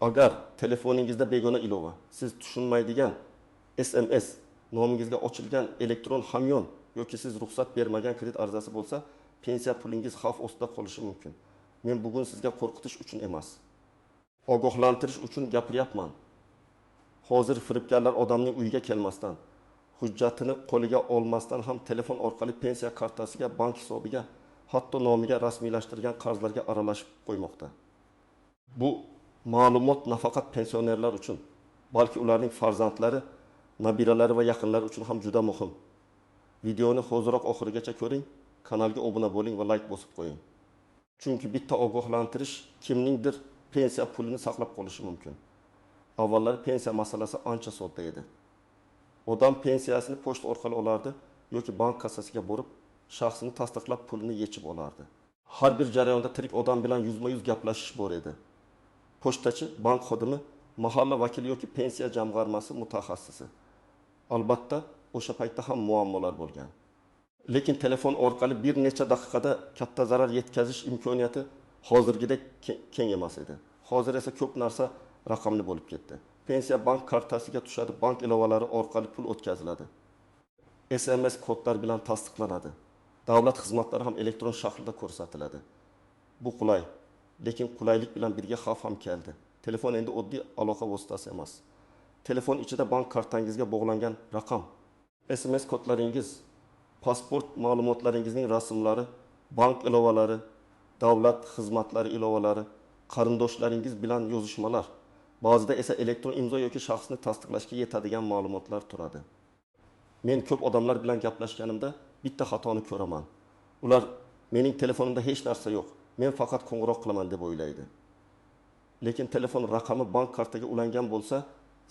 Agar telefoningizda begona ilova, siz tushunmaydigan SMS, nomingizga ochilgan elektron hamyon yoki siz ruxsat bermagan kredit arizasi bo'lsa, pensiya pulingiz xavf ostida qolishi mumkin. Men bugun sizga qo'rqitish uchun emas. Ogohlantirish uchun gapiryapman. Hozir firibgarlar odamning uyiga kelmasdan, hujjatini qo'liga olmasdan ham telefon orqali pensiya kartasiga, bank hisobiga, hatto nomiga rasmiylashtirilgan qarzlarga aralashib qo'ymoqda. Bu ma'lumot nafaqat pensionerlar uchun, balki ularning farzandlari, nabiralari va yaqinlari uchun ham juda muhim. Videoni hoziroq oxirigacha ko'ring, kanalga obuna bo'ling va layk bosib qo'ying. Chunki bitta ogohlantirish kimningdir pensiya pulini saqlab qolishi mumkin. Avvallari pensiya masalasi ancha sodda edi. Odam pensiyasini pochta orqali olardi yoki bank kassasiga borib, shaxsini tasdiqlab pulini yechib olardi. Har bir jarayonda tirik odam bilan yuzma-yuz gaplashish bor edi. Pochtachi, bank xodimi, mahalla vakili yoki pensiya jamg'armasi mutaxassisi. Albatta, o'sha paytda ham muammolar bo'lgan. Lekin telefon orqali bir necha daqiqada katta zarar yetkazish imkoniyati hozirgidek keng emas edi. Hozir esa ko'p narsa raqamli bo'lib ketdi. Pensiya bank kartasiga tushadi, bank ilovalari orqali pul o'tkaziladi. SMS kodlar bilan tasdiqlanadi. Davlat xizmatlari ham elektron shaklda ko'rsatiladi. Bu qulay, lekin qulaylik bilan birga xavf ham keldi. Telefon endi oddiy aloqa vositasi emas. Telefon ichida bank kartangizga bog'langan raqam, SMS kodlaringiz, pasport ma'lumotlaringizning rasmlari, bank ilovalari, davlat xizmatlari ilovalari, qarindoshlaringiz bilan yozishmalar, ba'zida esa elektron imzo yoki shaxsni tasdiqlashga yetadigan ma'lumotlar turadi. Men ko'p odamlar bilan gaplashganimda bitta xatoni ko'raman. Ular mening telefonimda hech narsa yo'q, men faqat qo'ng'iroq qilaman deb o'ylaydi. Lekin telefon raqami bank kartaga ulangan bo'lsa,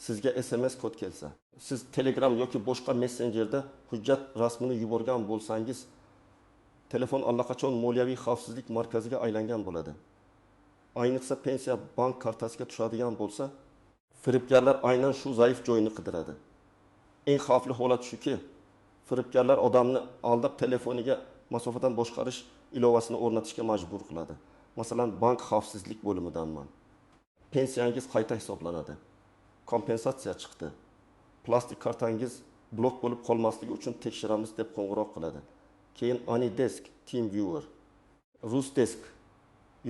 sizga SMS kod kelsa, siz Telegram yoki boshqa messenjerda hujjat rasmini yuborgan bo'lsangiz, telefon allaqachon moliyaviy xavfsizlik markaziga aylangan bo'ladi. Ayniqsa pensiya bank kartasiga tushadigan bo'lsa, firibgarlar aynan shu zaif joyini qidiradi. Eng xavfli holat shuki, firibgarlar odamni aldab telefoniga masofadan boshqarish ilovasini o'rnatishga majbur qiladi. Masalan, bank xavfsizlik bo'limidanman. Pensiyangiz qayta hisoblanadi. Kompensatsiya chiqdi. Plastik kartangiz blok bo'lib qolmasligi uchun tekshiramiz deb qo'ng'iroq qiladi. Keyin AnyDesk, TeamViewer, RusDesk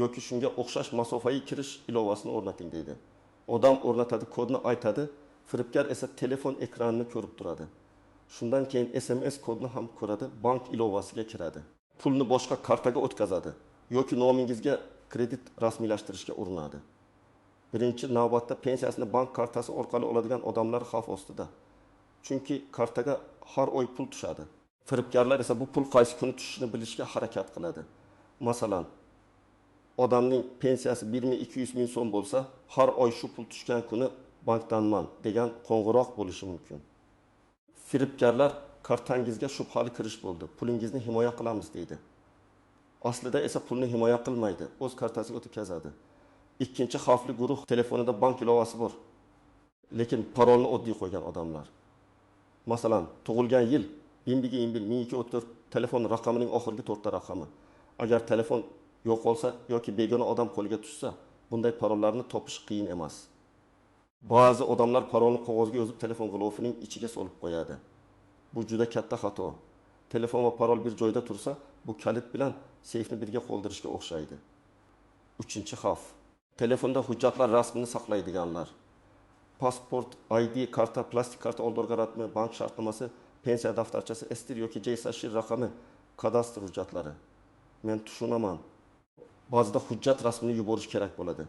yoki shunga o'xshash masofaviy kirish ilovasini o'rnating deydi. Odam o'rnatadi, kodni aytadi, firibgar esa telefon ekranini ko'rib turadi. Shundan keyin SMS kodni ham ko'radi, bank ilovasiga kiradi. Pulni boshqa kartaga o'tkazadi yoki nomingizga kredit rasmiylashtirishga urinadi. Birinchi navbatda pensiyasini bank kartasi orqali oladigan odamlar xavf ostida. Chunki kartaga har oy pul tushadi. Firibgarlar esa bu pul qaysi kuni tushishini bilishga harakat qiladi. Masalan, odamning pensiyasi 1200 ming so'm bo'lsa, har oy shu pul tushgan kuni bankdanman degan qo'ng'iroq bo'lishi mumkin. Firibgarlar kartangizga shubhali kirish bo'ldi, pulingizni himoya qilamiz deydi. Aslida esa pulni himoya qilmaydi, o'z kartasiga o'tkazadi. Ikkinchi xavfli guruh telefonida bank ilovasi bor, lekin parolni oddiy qo'ygan odamlar. Masalan, tug'ilgan yil 1234 telefon raqamining oxirgi 4 ta raqami. Agar telefon yo'qolsa yoki begona odam qo'liga tushsa, bunday parollarni topish qiyin emas. Ba'zi odamlar parolni qog'ozga yozib telefon g'ilofining ichiga solib qo'yadi. Bu juda katta xato. Telefon va parol bir joyda tursa, bu kalit bilan seyfni birga qoldirishga o'xshaydi. Uchinchi xavf. Telefonda hujjatlar rasmini saqlaydiganlar. Pasport, ID karta, plastik karta oldorga rasmi, bank shartnomasi, pensiya daftarchasi, STIR yoki JSShir raqami, kadastr hujjatlari. Men tushunaman. Ba'zida hujjat rasmini yuborish kerak bo'ladi.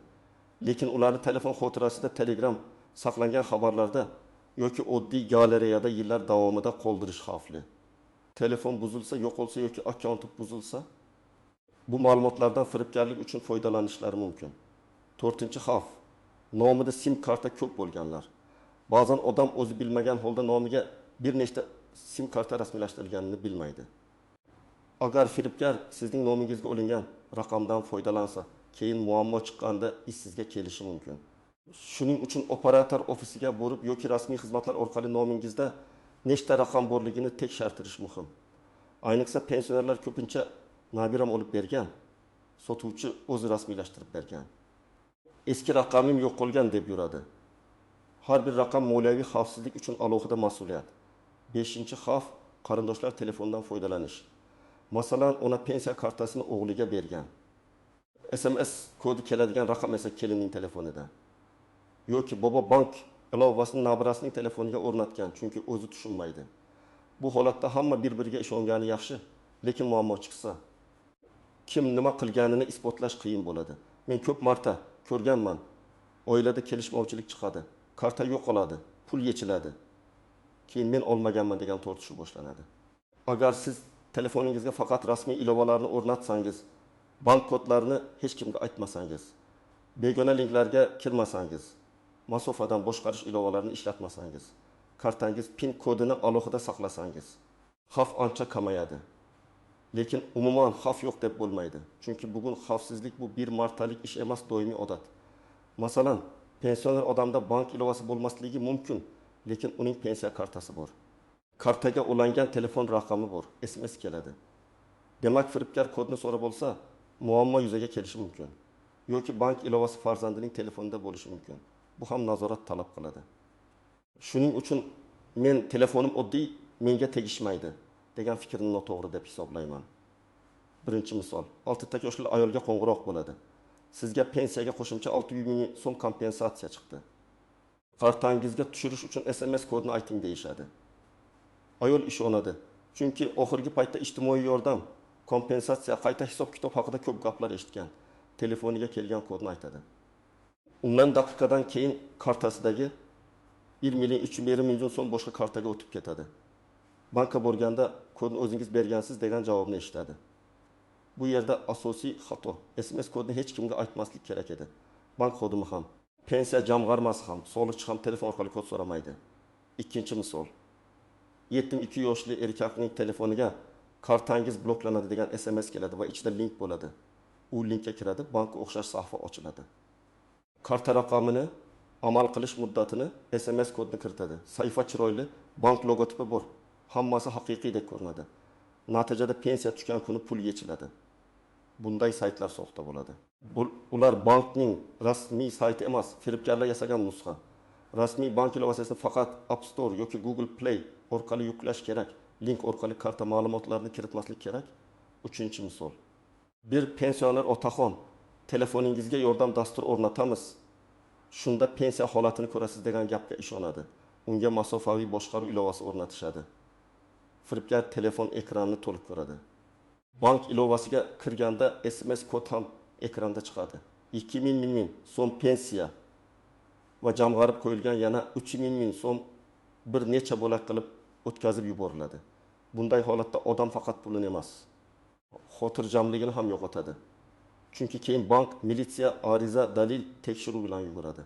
Lekin ularni telefon xotirasida, Telegram saqlangan xabarlarda yoki oddiy galereyada yillar davomida qoldirish xavfli. Telefon buzilsa, yo'qolsa yoki akkaunti buzilsa, bu ma'lumotlardan firibgarlik uchun foydalanishlari mumkin. To'rtinchi xavf. Nomida sim karta ko'p bo'lganlar. Ba'zan odam o'zi bilmagan holda nomiga bir nechta sim karta rasmiylashtirilganini bilmaydi. Agar firibgar sizning nomingizga olingan raqamdan foydalansa, keyin muammo chiqqanda ish sizga kelishi mumkin. Shuning uchun operator ofisiga borib yoki rasmiy xizmatlar orqali nomingizda nechta raqam borligini tekshirtirish muhim. Ayniqsa pensionerlar ko'pincha nabiram olib bergan, sotuvchi o'zi rasmiylashtirib bergan. Eski raqamim yo'qolgan deb yuradi. Har bir raqam moliyaviy xavfsizlik uchun alohida mas'uliyat. Beshinchi xavf: qarindoshlar telefonidan foydalanish. Masalan, ona pensiya kartasini o'g'liga bergan. SMS kodi keladigan raqam esa kelinning telefonida. Yoki bobo bank ilovasini nabirasining telefoniga o'rnatgan, chunki o'zi tushunmaydi. Bu holatda hamma bir-biriga ishongani yaxshi, lekin muammo chiqsa, kim nima qilganini isbotlash qiyin bo'ladi. Men ko'p marta ko'rganman, oilada kelishmovchilik chiqadi, karta yo'qoladi, pul yechiladi. Keyin men olmaganman degan tortishuv boshlanadi. Agar siz telefoningizga faqat rasmiy ilovalarni o'rnatsangiz, bank kodlarini hech kimga aytmasangiz, begona linklarga kirmasangiz, masofadan boshqarish ilovalarini ishlatmasangiz, kartangiz PIN kodini alohida saqlasangiz, xavf ancha kamayadi. Lekin umuman xavf yo'q deb bo'lmaydi. Chunki bugun xavfsizlik bu bir martalik ish emas, doimiy odat. Masalan, pensioner odamda bank ilovasi bo'lmasligi mumkin, lekin uning pensiya kartasi bor. Kartaga ulangan telefon raqami bor, SMS keladi. Demak, firibgar kodni so'rab olsa, muammo yuzaga kelishi mumkin. Yoki bank ilovasi farzandining telefonida bo'lishi mumkin. Bu ham nazorat talab qiladi. Shuning uchun men telefonim oddiy, menga tegishmaydi degan fikrni noto'g'ri deb hisoblayman. Birinchi misol, 6 yoshli ayolga qo'ng'iroq bo'ladi. Sizga pensiyaga qo'shimcha 600 ming so'm kompensatsiya chiqdi. Kartangizga tushirish uchun SMS kodini ayting deyishadi. Ayol ishonadi. Chunki oxirgi paytda ijtimoiy yordam, kompensatsiya, qayta hisob-kitob haqida ko'p gaplar eshitgan. Telefoniga kelgan kodni aytadi. Undan daqiqadan keyin kartasidagi 1 million 3,5 million so'm boshqa kartaga o'tib ketadi. Bankka borganda kodni o'zingiz bergansiz degan javobni eshitadi. Bu yerda asosiy xato. SMS kodni hech kimga aytmaslik kerak edi. Bank xodimi ham, pensiya jamg'armasi ham, soliqchi ham telefon orqali kod so'ramaydi. Ikkinchi misol. 72 yoshli erkakning telefoniga kartangiz bloklanadi degan SMS keladi va ichida link bo'ladi. U linkka kiradi, bankka o'xshash sahifa ochiladi. Karta raqamini, amal qilish muddatini, SMS kodini kiritadi. Sahifa chiroyli, bank logotipi bor. Hammasi haqiqiydek ko'rinadi. Natijada pensiya tushgan kuni pul yechiladi. Bunday saytlar soxta bo'ladi. Ular bankning rasmiy sayti emas, firibgarlar yasagan nusxa. Rasmiy bank ilovasini faqat App Store yoki Google Play orqali yuklash kerak. Link orqali karta ma'lumotlarini kiritmaslik kerak. Uchinchi misol. Bir pensioner otaxon telefoningizga yordam dasturi o'rnatamiz. Shunda pensiya holatini ko'rasiz degan gapga ishonadi. Unga masofaviy boshqaruv ilovasi o'rnatishadi. Firibgar telefon ekranini to'liq ko'radi. Bank ilovasiga kirganda SMS kod ham ekranda chiqadi. 2000 ming so'm pensiya va jamg'arib qo'yilgan yana 3000 ming so'm bir necha bo'lak qilib o'tkazib yuboriladi. Bunday holatda odam faqat pulini emas, xotirjamligini ham yo'qotadi. Chunki keyin bank, militsiya, ariza, dalil tekshiruv bilan yuguradi.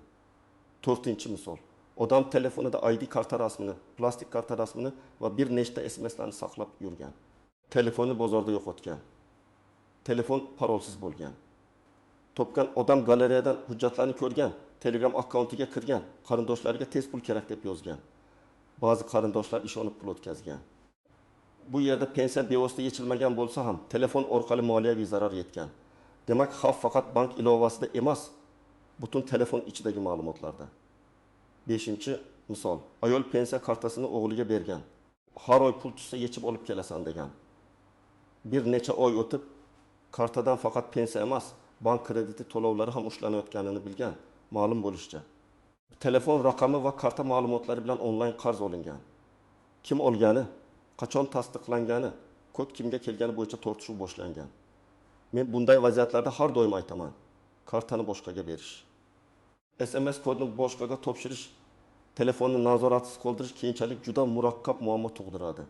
To'rtinchi misol. Odam telefonida ID karta rasmini, plastik karta rasmini va bir nechta SMSlarni saqlab yurgan. Telefonni bozorda yo'qotgan. Telefon parolsiz bo'lgan. Topgan odam galereyadan hujjatlarni ko'rgan, Telegram akkauntiga kirgan, qarindoshlariga tez pul kerak deb yozgan. Ba'zi qarindoshlar ishonib pul o'tkazgan. Bu yerda pensiya bevosita yechilmagan bo'lsa ham, telefon orqali moliyaviy zarar yetgan. Demak, xavf faqat bank ilovasida emas, butun telefon ichidagi ma'lumotlarda. 5. Misol. Ayol pensiya kartasini o'g'liga bergan. Har oy pul tushsa yechib olib kelasan degan. Bir necha oy o'tib, kartadan faqat pensiya emas, bank krediti to'lovlari ham ushlanayotganini bilgan, ma'lum bo'lishicha. Telefon raqami va karta ma'lumotlari bilan onlayn qarz olingan. Kim olgani, qachon tasdiqlangani, kod kimga kelgani bo'yicha tortishuv boshlangan. Men bunday vaziyatlarda har doim aytaman, kartani boshqaga berish, SMS kodini boshqaga topshirish, telefonni nazoratsiz qoldirish keyinchalik juda murakkab muammo tug'diradi.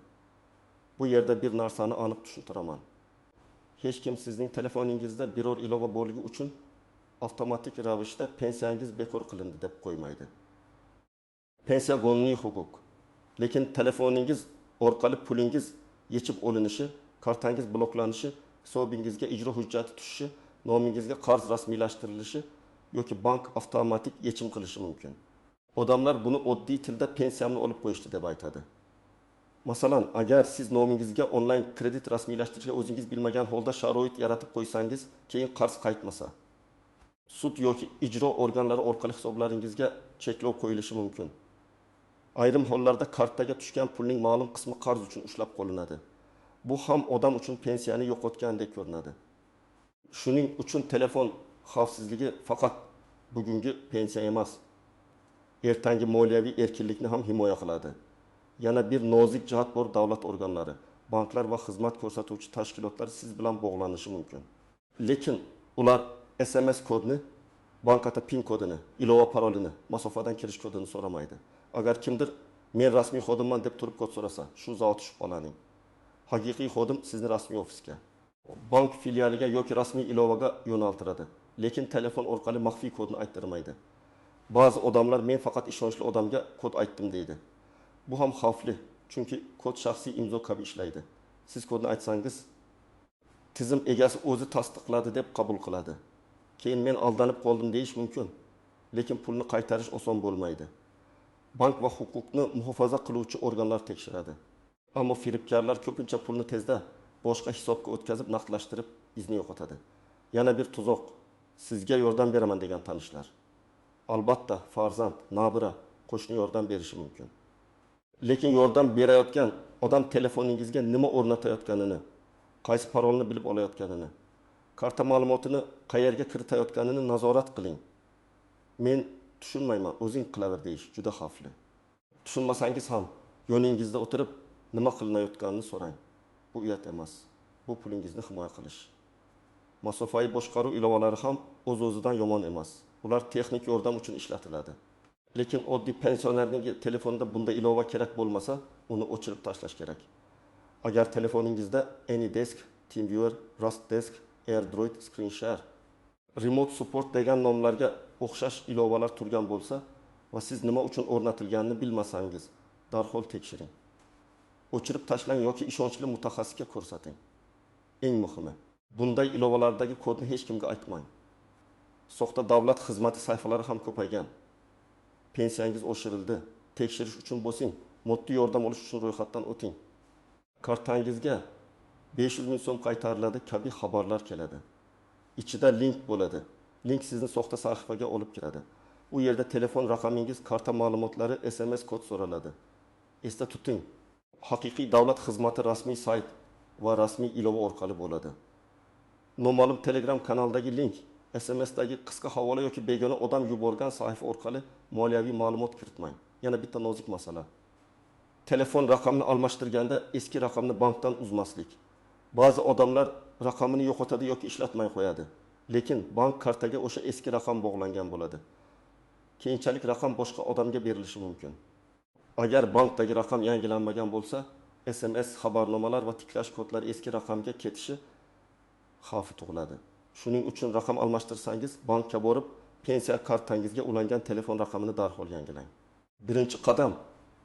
Bu yerda bir narsani aniq tushuntiraman. Hech kim sizning telefoningizda biror ilova borligi uchun avtomatik ravishda pensiyangiz bekor qilindi deb qo'ymaydi. Pensiya qonuniy huquq. Lekin telefoningiz orqali pulingiz yechib olinishi, kartangiz bloklanishi, hisobingizga ijro hujjati tushishi, nomingizga qarz rasmiylashtirilishi yoki bank avtomatik yechim qilishi mumkin. Odamlar buni oddiy tilda pensiyamni olib qo'yishdi deb aytadi. Masalan, agar siz nomingizga onlayn kredit rasmiylashtirishga o'zingiz bilmagan holda sharoit yaratib qo'ysangiz, keyin qarz qaytmasa, Sud yoki ijro organlari orqali hisoblaringizga cheklov qo'yilishi mumkin. Ayrim hollarda kartaga tushgan pulning ma'lum qismi qarz uchun ushlab qolinadi. Bu ham odam uchun pensiyani yo'qotgandek ko'rinadi. Shuning uchun telefon xavfsizligi faqat bugungi pensiya emas, ertangi moliyaviy erkinlikni ham himoya qiladi. Yana bir nozik jihat bor: davlat organlari, banklar va xizmat ko'rsatuvchi tashkilotlar siz bilan bog'lanishi mumkin. Lekin ular SMS kodni, bank karta PIN kodini, ilova parolini, masofadan kirish kodini so'ramaydi. Agar kimdir "Men rasmiy xodimman" deb turib kod so'rasa, shu zahoti shubhalaning. Haqiqiy xodim sizni rasmiy ofisga, bank filialiga yoki rasmiy ilovaga yo'naltiradi. Lekin telefon orqali maxfiy kodni ayttirmaydi. Ba'zi odamlar "Men faqat ishonchli odamga kod aytdim" deydi. Bu ham xavfli, chunki kod shaxsiy imzo kabi ishlaydi. Siz kodni aytsangiz, tizim egasi o'zi tasdiqladi deb qabul qiladi. Keyin "Men aldanib qoldim" deyish mumkin, lekin pulni qaytarish oson bo'lmaydi. Bank va huquqni muhofaza qiluvchi organlar tekshiradi. Ammo firibgarlar ko'pincha pulni tezda boshqa hisobga o'tkazib, naqdlashtirib, izni yo'qotadi. Yana bir tuzoq: sizga yordam beraman degan tanishlar. Albatta, farzand, nabira, qo'shni yordam berishi mumkin. Lekin yordam berayotgan odam telefoningizga nima o'rnatayotganini, qaysi parolni bilib olayotganini, karta ma'lumotini qayerga kiritayotganini nazorat qiling. "Men tushunmayman, o'zing qilaver" deyish juda xavfli. Tushunmasangiz ham yoningizda o'tirib nima qilinayotganini so'rang. Bu uyat emas. Bu pulingizni himoya qilish. Masofaviy boshqaruv ilovalari ham o'z-o'zidan yomon emas. Ular texnik yordam uchun ishlatiladi. Lekin oddiy pensionerning telefonida bunday ilova kerak bo'lmasa, uni o'chirib tashlash kerak. Agar telefoningizda AnyDesk, TeamViewer, RustDesk, AirDroid, ScreenShare, Remote Support degan nomlarga o'xshash ilovalar turgan bo'lsa va siz nima uchun o'rnatilganini bilmasangiz, darhol tekshiring. O'chirib tashlang yoki ishonchli mutaxassisga ko'rsating. Eng muhimi, bunday ilovalardagi kodni hech kimga aytmang. Soxta davlat xizmati sahifalari ham ko'paygan. "Pensiyangiz oshirildi, tekshirish uchun bosing, moddiy yordam olish uchun ro'yxatdan o'ting. Kartangizga 500 ming so'm qaytariladi" kabi xabarlar keladi. Ichida link bo'ladi. Link sizni soxta sahifaga olib kiradi. U yerda telefon raqamingiz, karta ma'lumotlari, SMS kod so'raladi. Esda tuting, haqiqiy davlat xizmati rasmiy sayt va rasmiy ilova orqali bo'ladi. Noma'lum Telegram kanaldagi link, SMSdagi qisqa havola yoki begona odam yuborgan sahifa orqali moliyaviy ma'lumot kiritmang. Yana bitta nozik masala. Telefon raqamini almashtirganda eski raqamni bankdan uzmaslik. Ba'zi odamlar raqamini yo'qotadi yoki ishlatmay qo'yadi. Lekin bank kartaga o'sha eski raqam bog'langan bo'ladi. Keyinchalik raqam boshqa odamga berilishi mumkin. Agar bankdagi raqam yangilanmagan bo'lsa, SMS xabarnomalar va tiklash kodlari eski raqamga ketishi xavfi tug'iladi. Shuning uchun raqam almashtirsangiz, bankka borib, pensiya kartangizga ulangan telefon raqamini darhol yangilang. Birinchi qadam: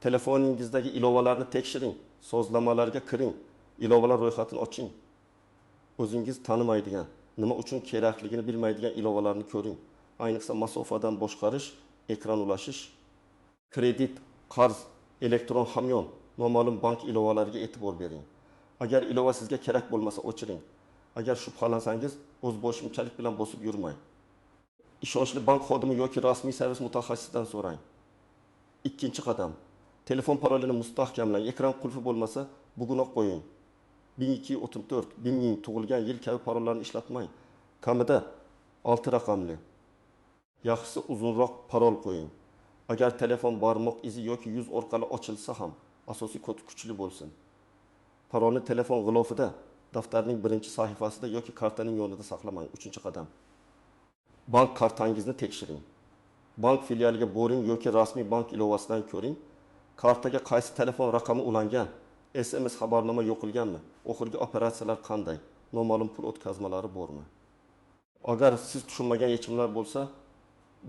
telefoningizdagi ilovalarni tekshiring, sozlamalarga kiring, ilovalar ro'yxatini oching. O'zingiz tanimaydigan, nima uchun kerakligini bilmaydigan ilovalarni ko'ring. Ayniqsa masofadan boshqarish, ekran ulashish, kredit, qarz, elektron hamyon, noma'lum bank ilovalariga e'tibor bering. Agar ilova sizga kerak bo'lmasa, o'chiring. Agar shubhalansangiz, o'zboshimchalik bilan bosib yurmang. Ishonchli bank xodimi yoki rasmiy servis mutaxassisidan so'rang. Ikkinchi qadam: telefon parolini mustahkamlang. Ekran qulfi bo'lmasa, bugunoq qo'ying. 1234, 1000, tug'ilgan yil kabi parollarni ishlatmang. Kamida 6 raqamli, yaxshisi uzunroq parol qo'ying. Agar telefon barmoq izi yoki yuz orqali ochilsa ham, asosiy kod kuchli bo'lsin. Parolni telefon g'ilofida, daftarning birinchi sahifasida yoki kartaning yonida saqlamang. Uchinchi qadam: bank kartangizni tekshiring. Bank filialiga boring yoki rasmiy bank ilovasidan ko'ring. Kartaga qaysi telefon raqami ulangan, SMS xabarnoma yo'qilganmi, oxirgi operatsiyalar qanday, noma'lum pul o'tkazmalari bormi? Agar siz tushunmagan yechimlar bo'lsa,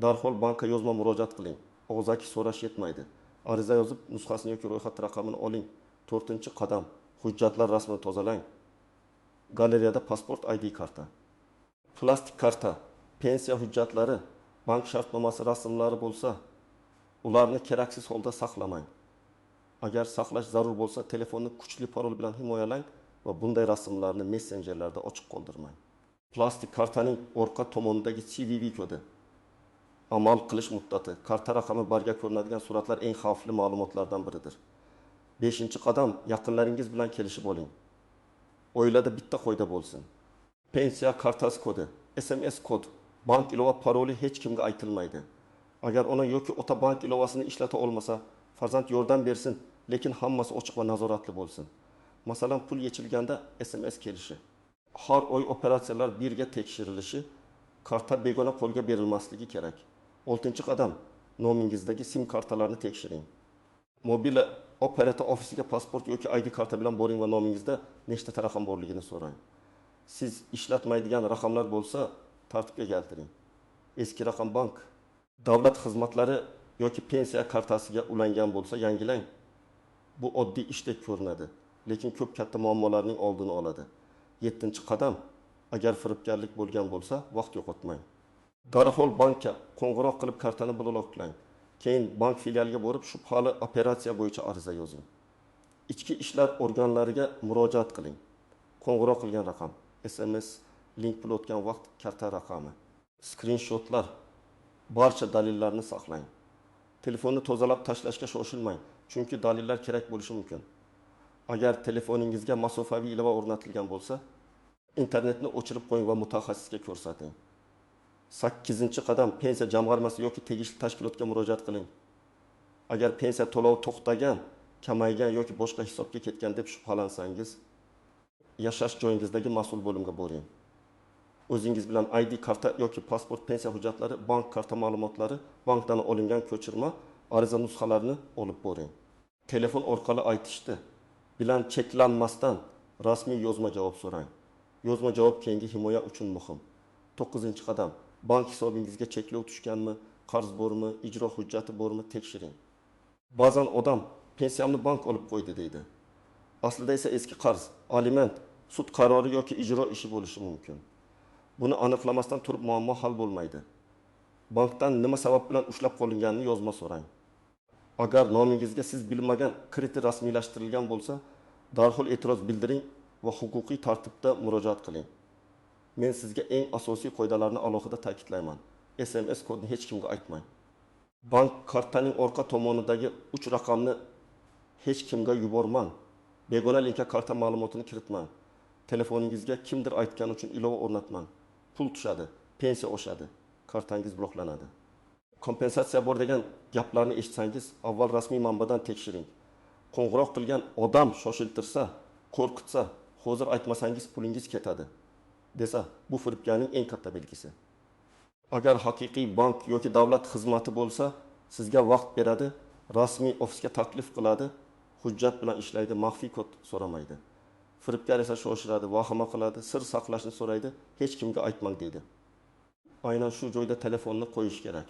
darhol bankka yozma murojaat qiling. Og'zaki so'rash yetmaydi. Ariza yozib, nusxasini yoki ro'yxat raqamini oling. To'rtinchi qadam: hujjatlar rasmini tozalang. Galereyada pasport, ID karta, plastik karta, pensiya hujjatlari, bank shartnomasi rasmlari bo'lsa, ularni keraksiz holda saqlamang. Agar saqlash zarur bo'lsa, telefonni kuchli parol bilan himoyalang va bunday rasmlarni messenjerlarda ochiq qoldirmang. Plastik kartaning orqa tomonidagi CVV kodi, amal qilish muddati, karta raqami barga ko'rinadigan suratlar eng xavfli ma'lumotlardan biridir. Beshinchi qadam: yaqinlaringiz bilan kelishib oling. Oilada bitta qoida bo'lsin. Pensiya kartasi kodi, SMS kod, bank ilova paroli hech kimga aytilmaydi. Agar ona yoki ota bank ilovasini ishlata olmasa, farzand yordam bersin, lekin hammasi ochiq va nazoratli bo'lsin. Masalan, pul yechilganda SMS kelishi, har oy operatsiyalar birga tekshirilishi, karta begona qo'lga berilmasligi kerak. Oltinchi qadam: nomingizdagi sim kartalarni tekshiring. Mobil operator ofisiga pasport yoki ID karta bilan boring va nomingizda nechta raqam borligini so'rang. Siz ishlatmaydigan raqamlar bo'lsa, tartibga keltiring. Eski raqam bank, davlat xizmatlari yoki pensiya kartasiga ulangan bo'lsa, yangilang. Bu oddiy ishdek ko'rinadi, lekin ko'p katta muammolarning oldini oladi. Yettinchi qadam: agar firibgarlik bo'lgan bo'lsa, vaqt yo'qotmang. Darhol bankka qo'ng'iroq qilib kartani bloklang. Keyin bank filialiga borib shubhali operatsiya bo'yicha ariza yozing. Ichki ishlar organlariga murojaat qiling. Qo'ng'iroq qilgan raqam, SMS, link pul o'tgan vaqt, karta raqami, skrinshotlar, barcha dalillarni saqlang. Telefonni tozalab tashlashga shoshilmang, chunki dalillar kerak bo'lishi mumkin. Agar telefoningizga masofaviy ilova o'rnatilgan bo'lsa, internetni o'chirib qo'ying va mutaxassisga ko'rsating. Sakkizinchi qadam: pensiya jamg'armasi yoki tegishli tashkilotga murojaat qiling. Agar pensiya to'lovi to'xtagan, kamaygan yoki boshqa hisobga ketgan deb shubhalansangiz, yashash joyingizdagi mas'ul bo'limga boring. O'zingiz bilan ID karta yoki pasport, pensiya hujjatlari, bank karta ma'lumotlari, bankdan olingan ko'chirma, ariza nusxalarini olib boring. Telefon orqali aytishdi bilan cheklanmasdan rasmiy yozma javob so'rang. Yozma javob keyingi himoya uchun muhim. To'qqizinchi qadam: bank hisobingizga cheklov tushganmi, qarz bormi, ijro hujjati bormi, tekshiring. Ba'zan odam pensiyamni bank olib qo'ydi deydi. Aslida esa eski qarz, aliment, sud qarori yoki ijro ishi bo'lishi mumkin. Buni aniqlamasdan turib muammo hal bo'lmaydi. Bankdan nima sabab bilan ushlab qolinganini yozma so'rang. Agar nomingizga siz bilmagan kredit rasmiylashtirilgan bo'lsa, darhol e'tiroz bildiring va huquqiy tartibda murojaat qiling. Men sizga eng asosiy qoidalarni alohida ta'kidlayman. SMS kodini hech kimga aytmang. Bank kartaning orqa tomonidagi 3 raqamni hech kimga yubormang. Begona linkka karta ma'lumotini kiritmang. Telefoningizga kimdir aytgani uchun ilova o'rnatmang. Pul tushadi, pensiya oshadi, kartangiz bloklanadi. Kompensatsiya bor degan gaplarni eshitsangiz, avval rasmiy manbadan tekshiring. Qo'ng'iroq qilgan odam shoshiltirsa, qo'rqitsa, hozir aytmasangiz pulingiz ketadi desa, bu firibgarning eng katta belgisi. Agar haqiqiy bank yoki davlat xizmati bo'lsa, sizga vaqt beradi, rasmiy ofisga taklif qiladi, hujjat bilan ishlaydi, maxfiy kod so'ramaydi. Firibgar esa shoshiradi, vahima qiladi, sir saqlashni so'raydi, hech kimga aytmang deydi. Aynan shu joyda telefonni qo'yish kerak.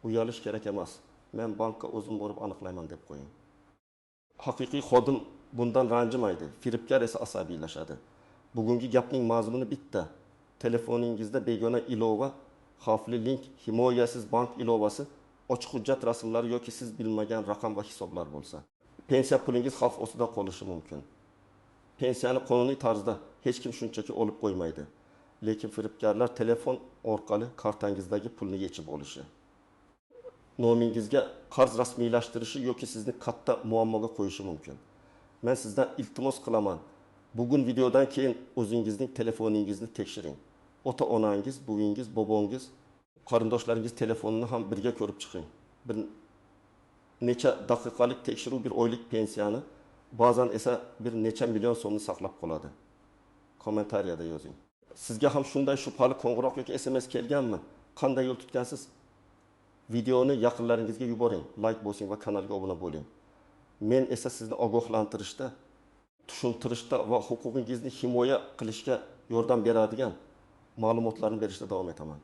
Uyalish kerak emas. Men bankka o'zim borib aniqlayman deb qo'ying. Haqiqiy xodim bundan ranjimaydi, firibgar esa asabiylashadi. Bugungi gapning mazmuni bitta. Telefoningizda begona ilova, xavfli link, himoyasiz bank ilovasi, ochiq hujjat rasmlari yoki siz bilmagan raqam va hisoblar bo'lsa, pensiya pulingiz xavf ostida qolishi mumkin. Pensiyani qonuniy tarzda hech kim shunchaki olib qo'ymaydi. Lekin firibgarlar telefon orqali kartangizdagi pulni yechib olishi, nomingizga qarz rasmiylashtirishi yoki sizni katta muammoga qo'yishi mumkin. Men sizdan iltimos qilaman. Bugun videodan keyin o'zingizning telefoningizni tekshiring. Ota-onangiz, buvingiz, bobongiz, qarindoshlaringiz telefonini ham birga ko'rib chiqing. Bir necha daqiqalik tekshiruv bir oylik pensiyani, ba'zan esa bir necha million so'mni saqlab qoladi. Kommentariyada yozing. Sizga ham shunday shubhali qo'ng'iroq yoki SMS kelganmi? Qanday yo'l tutgansiz? Videoni yaqinlaringizga yuboring, like bosing va kanalga obuna bo'ling. Men esa sizni ogohlantirishda, tushuntirishda va huquqingizni himoya qilishga yordam beradigan ma'lumotlarni berishda davom etaman.